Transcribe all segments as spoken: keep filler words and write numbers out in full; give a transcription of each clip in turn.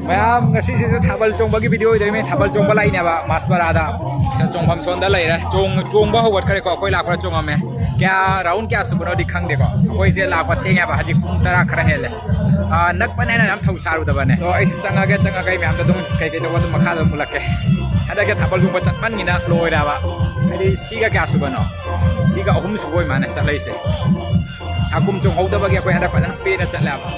ꯃꯌꯥꯝ, ꯉꯁꯤꯁꯤꯁꯨ ꯊꯥꯕꯜ ꯆꯣꯡꯕꯒꯤ ꯚꯤꯗꯤꯑꯣ ꯑꯣꯏꯗꯣꯏꯅꯦ꯫ ꯊꯥꯕꯜ ꯆꯣꯡꯕ ꯂꯥꯛꯏꯅꯦꯕ ꯃꯥꯁꯄꯔꯥꯗ꯫ ꯁꯤꯗ ꯆꯣꯡꯐꯝ ꯁꯣꯝꯗ ꯂꯩꯔꯦ꯫ ꯆꯣꯡ-, ꯆꯣꯡꯕ ꯍꯧꯒꯠꯈ꯭ꯔꯦꯀꯣ꯫ ꯑꯩꯈꯣꯏ ꯂꯥꯛꯄꯗ ꯆꯣꯡꯉꯝꯃꯦ꯫ ꯀꯌꯥ, ꯔꯥꯎꯟ ꯀꯌꯥ ꯁꯨꯕꯅꯣꯗꯤ ꯈꯪꯗꯦꯀꯣ꯫ ꯑꯩꯈꯣꯏꯁꯦ ꯂꯥꯛꯄ ꯊꯦꯡꯉꯦꯕ꯫ ꯍꯧꯖꯤꯛ ꯄꯨꯡ ꯇꯔꯥ ꯈꯔ ꯍꯦꯜꯂꯦ꯫ ꯑꯥ, ꯅꯛꯄꯅꯦꯅ ꯌꯥꯝ ꯊꯧ ꯁꯥꯔꯨꯗꯕꯅꯦ꯫ ꯑꯗꯣ ꯑꯩꯁꯨ ꯆꯪꯉꯒꯦ, ꯆꯪꯉꯒ ꯑꯩ ꯃꯌꯥꯝꯗ ꯑꯗꯨꯝ ꯀꯩꯀꯩ ꯇꯧꯕ ꯑꯗꯨꯝ ꯃꯈꯥꯗ ꯑꯗꯨꯝ ꯎꯠꯂꯛꯀꯦ꯫ ꯍꯟꯗꯛꯀꯤ ꯊꯥꯕꯜ ꯆꯣꯡꯕ ꯆꯠꯃꯟꯒꯤꯅ ꯂꯣꯏꯔꯦꯕ꯫ ꯍꯥꯏꯗꯤ ꯁꯤꯒ ꯀꯌꯥ ꯁꯨꯕꯅꯣ? ꯁꯤꯒ ꯑꯍꯨꯝ ꯁꯨꯕ ꯑꯣꯏ ꯃꯥꯜꯂꯦ ꯆꯠꯂꯛꯏꯁꯦ꯫ ꯍꯥꯀꯨꯝ ꯆꯣꯡꯍꯧꯗꯕꯒꯤ ꯑꯩꯈꯣꯏ ꯍꯟꯗꯛ ꯐꯖꯅ ꯄꯦꯟꯅ ꯆꯠꯂꯦꯕ꯫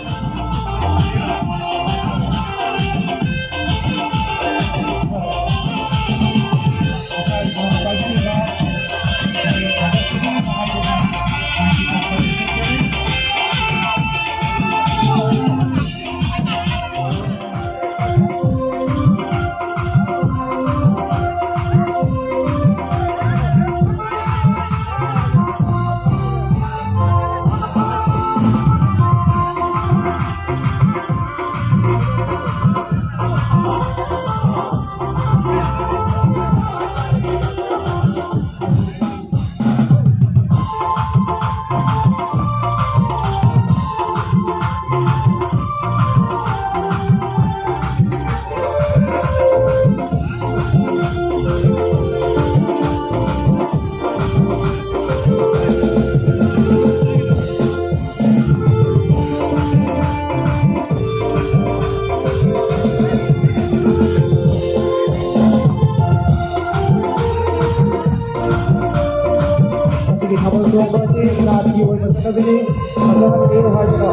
ꯉꯁꯤꯒꯤ ꯊꯥꯕꯜ ꯆꯣꯡꯕ ꯑꯁꯤ ꯅꯥꯠꯀꯤ ꯑꯣꯏꯕ ꯆꯠꯅꯕꯤꯅꯤ꯫ ꯐꯖꯅ ꯆꯦꯜꯂꯨ ꯍꯥꯏꯗꯨꯅ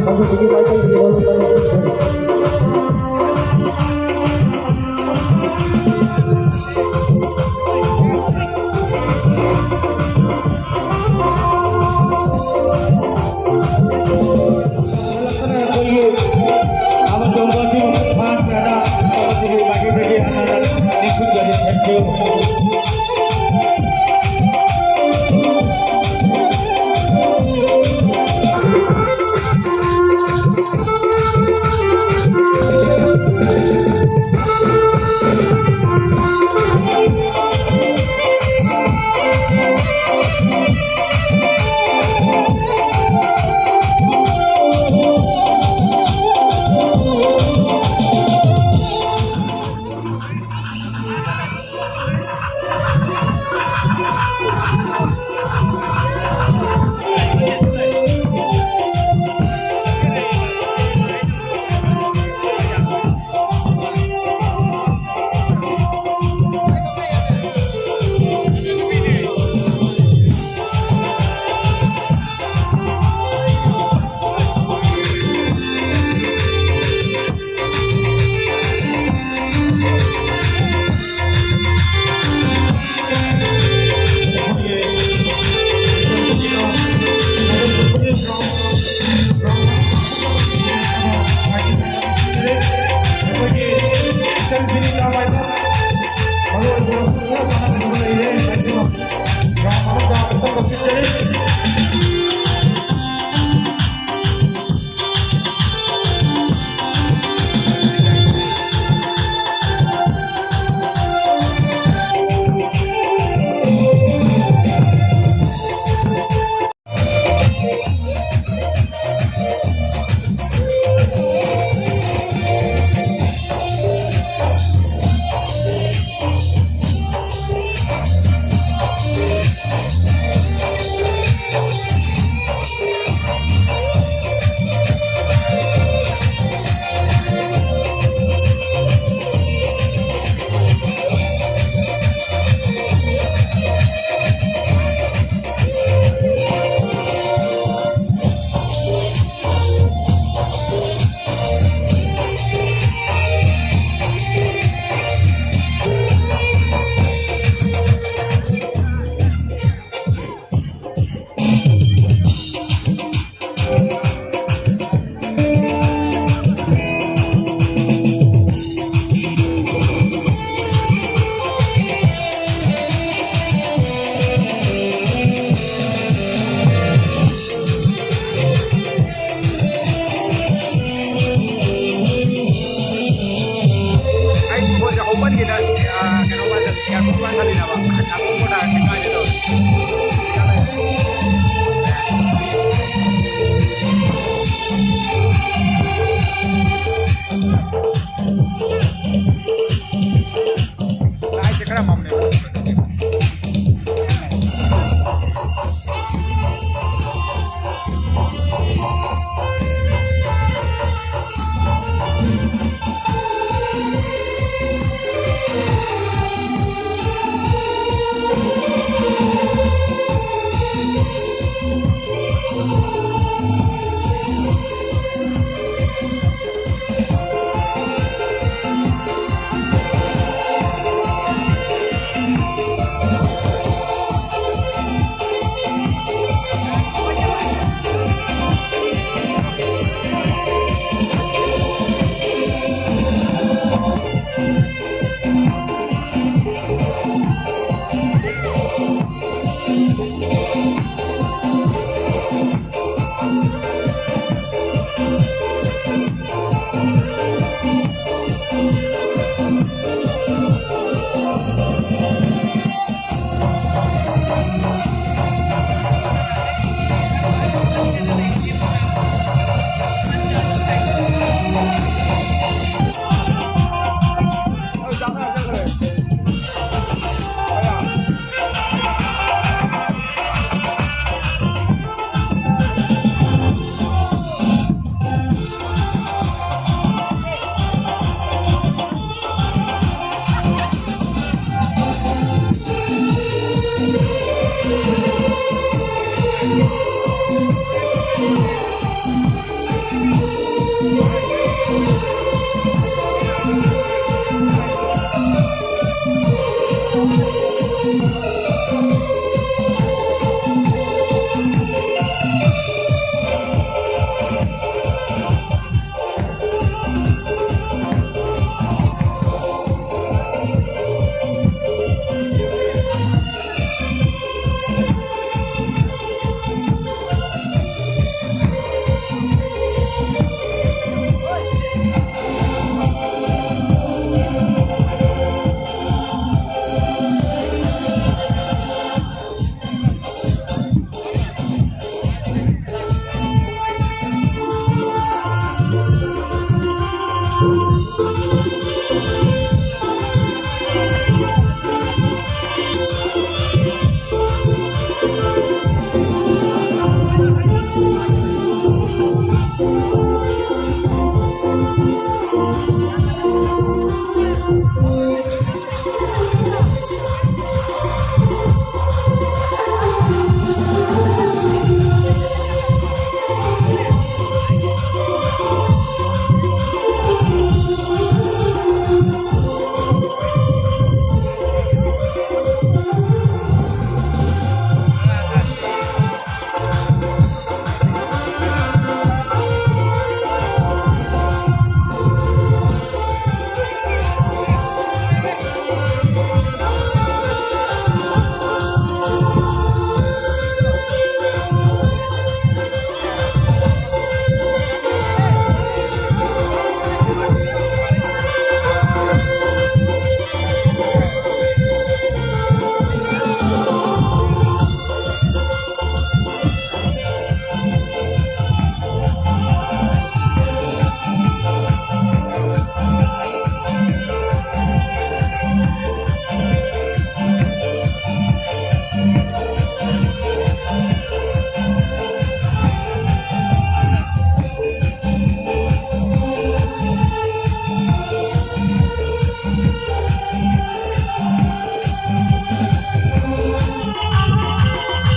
ꯃꯗꯨꯗꯒꯤ ꯃꯥꯏꯀꯩꯗꯒꯤ ꯃꯔꯨꯞ ꯃꯔꯨꯞ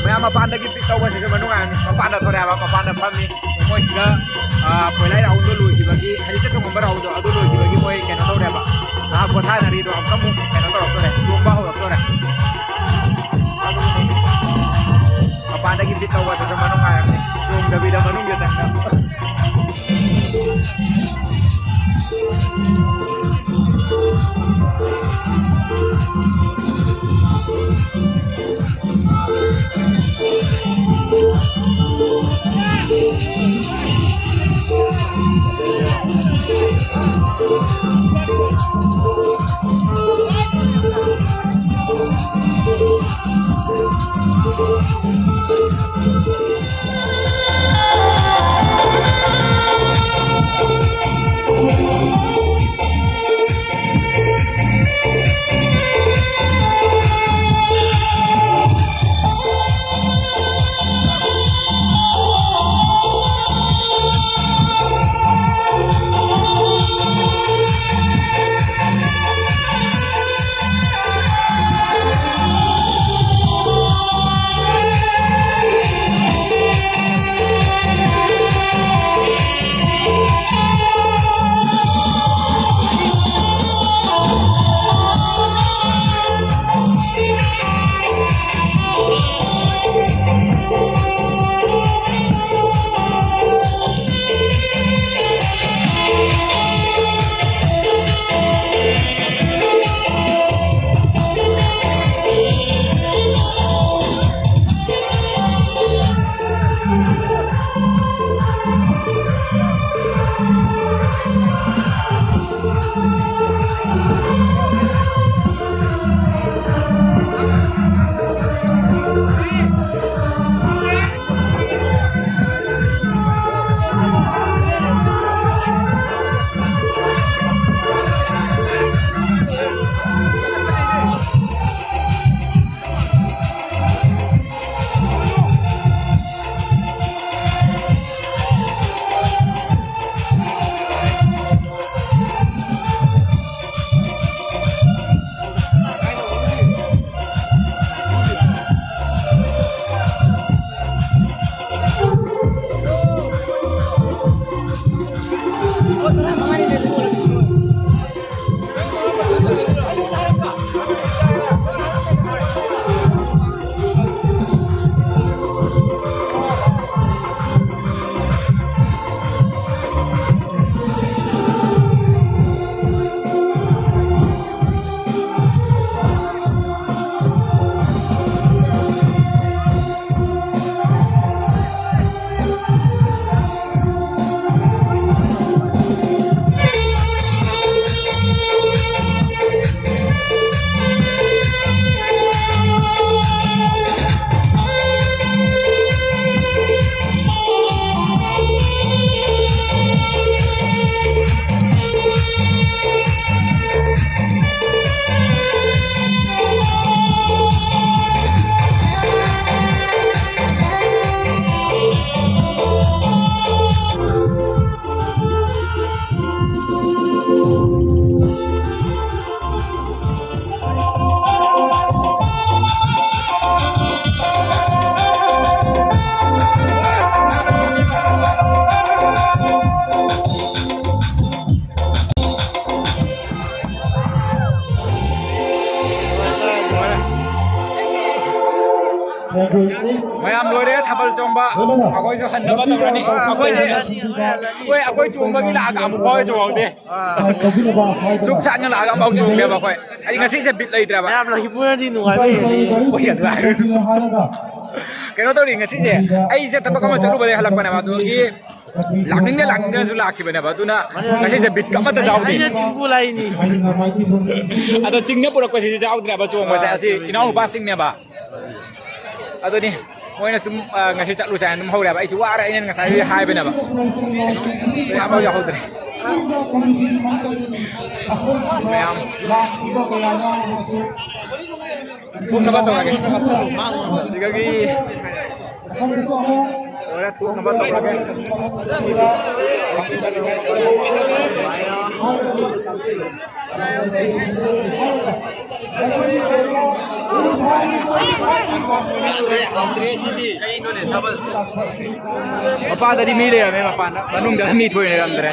ꯃꯌꯥꯝ ꯃꯄꯥꯟꯗꯒꯤ ꯄꯤꯛ ꯇꯧꯕꯁꯤꯁꯨ ꯃꯅꯨꯡ ꯍꯥꯏꯕꯅꯤ꯫ ꯃꯄꯥꯟꯗ ꯊꯣꯔꯛꯑꯦꯕ, ꯃꯄꯥꯟꯗ ꯐꯝꯃꯤ꯫ ꯃꯣꯏꯁꯤꯗ, ꯑ, ꯄꯣꯏꯂꯥꯏ ꯔꯥꯎꯟꯗꯣ ꯂꯣꯏꯈꯤꯕꯒꯤ, ꯍꯧꯖꯤꯛꯇ ꯆꯣꯡꯉꯝꯕ ꯔꯥꯎꯟꯗꯣ ꯑꯗꯨ ꯂꯣꯏꯈꯤꯕꯒꯤ ꯃꯣꯏ ꯀꯩꯅꯣ ꯇꯧꯔꯦꯕ꯫ ꯉꯥꯏꯍꯥꯛ ꯄꯣꯊꯥꯅꯔꯤꯗꯣ ꯑꯃꯨꯛꯀ ꯑꯃꯨꯛ ꯀꯩꯅꯣ ꯇꯧꯔꯛꯇꯣꯔꯦ, ꯆꯣꯡꯕ ꯍꯧꯔꯛꯇꯣꯔꯦ꯫ ꯃꯄꯥꯟꯗꯒꯤ ꯕꯤꯠ ꯇꯧꯕꯁꯤꯁꯨ ꯃꯅꯨꯡ ꯍꯥꯏꯕꯅꯤ꯫ ꯆꯣꯡꯗꯕꯤꯗ ꯃꯅꯨꯡꯗ ꯆꯪꯉꯒ꯫ ꯃꯌꯥꯝ ꯂꯣꯏꯔꯦ ꯊꯥꯕꯜ ꯆꯣꯡꯕ, ꯑꯩꯈꯣꯏꯁꯨ ꯍꯟꯅꯕ ꯇꯧꯔꯅꯤ꯫ ꯑꯩꯈꯣꯏ, ꯑꯩꯈꯣꯏ, ꯑꯩꯈꯣꯏ ꯆꯣꯡꯕꯒꯤ ꯂꯥꯛꯑꯒ ꯑꯃꯨꯛ ꯐꯥꯎ ꯆꯣꯡꯍꯧꯗꯦ꯫ ꯆꯨꯛ ꯁꯥꯡꯅ ꯂꯥꯛꯑꯒ ꯑꯃꯨꯛ ꯆꯣꯡꯗꯦꯕ ꯑꯩꯈꯣꯏ꯫ ꯑꯩ ꯉꯁꯤꯁꯦ ꯕꯤꯠ ꯂꯩꯇ꯭ꯔꯕ꯫ ꯌꯥꯝ ꯂꯩꯕꯨꯅꯗꯤ ꯅꯨꯡꯉꯥꯏꯕ ꯍꯦꯜꯂꯤ꯫ ꯍꯣꯏ, ꯑꯗꯨ ꯍꯥꯏꯔꯣ꯫ ꯀꯩꯅꯣ ꯇꯧꯔꯤ ꯉꯁꯤꯁꯦ, ꯑꯩꯁꯦ ꯊꯕꯛ ꯑꯃ ꯆꯠꯂꯨꯕꯗꯒꯤ ꯍꯜꯂꯛꯄꯅꯦꯕ, ꯑꯗꯨꯒꯤ ꯂꯥꯛꯅꯤꯡꯗ ꯂꯥꯛꯅꯤꯡꯗꯅꯁꯨ ꯂꯥꯛꯈꯤꯕꯅꯦꯕ꯫ ꯑꯗꯨꯅ ꯉꯁꯤꯁꯦ ꯕꯤꯠꯀ ꯑꯃꯠꯇ ꯌꯥꯎꯗꯦ꯫ ꯑꯩꯅ ꯆꯤꯡꯕꯨ ꯂꯥꯛꯏꯅꯤ꯫ ꯑꯗꯣ ꯆꯤꯡꯅ ꯄꯨꯔꯛꯄꯁꯤꯁꯨ ꯌꯥꯎꯗ꯭ꯔꯦꯕ ꯆꯣꯡꯕꯁꯦ꯫ ꯑꯁꯤ ꯏꯅꯥꯎꯅꯨꯄꯥꯁꯤꯡꯅꯦꯕ꯫ ꯑꯗꯨꯅꯤ ꯃꯣꯏꯅ ꯁꯨꯝ, ꯑ, ꯉꯁꯤ ꯆꯠꯂꯨꯁꯦ ꯍꯥꯏꯅ ꯑꯗꯨꯝ ꯍꯧꯔꯦꯕ꯫ ꯑꯩꯁꯨ ꯋꯥꯔꯦ, ꯑꯩꯅ ꯉꯁꯥꯏ ꯍꯥꯏꯕꯅꯦꯕ꯫ ꯑꯃꯐꯥꯎ ꯌꯥꯎꯍꯧꯗ꯭ꯔꯦ꯫ ꯃꯌꯥꯝ꯫ ꯊꯣꯛꯅꯕ ꯇꯧꯔꯒꯦ꯫ ꯁꯤꯗꯒꯤ ꯂꯣꯏꯔꯦ, ꯊꯣꯛꯅꯕ ꯇꯧꯔꯒꯦ꯫ ꯃꯄꯥꯟꯗꯗꯤ ꯃꯤ ꯂꯩꯔꯝꯃꯦ, ꯃꯄꯥꯟꯗ, ꯃꯅꯨꯡꯗ ꯃꯤ ꯊꯣꯏꯅ ꯂꯩꯔꯝꯗ꯭ꯔꯦ꯫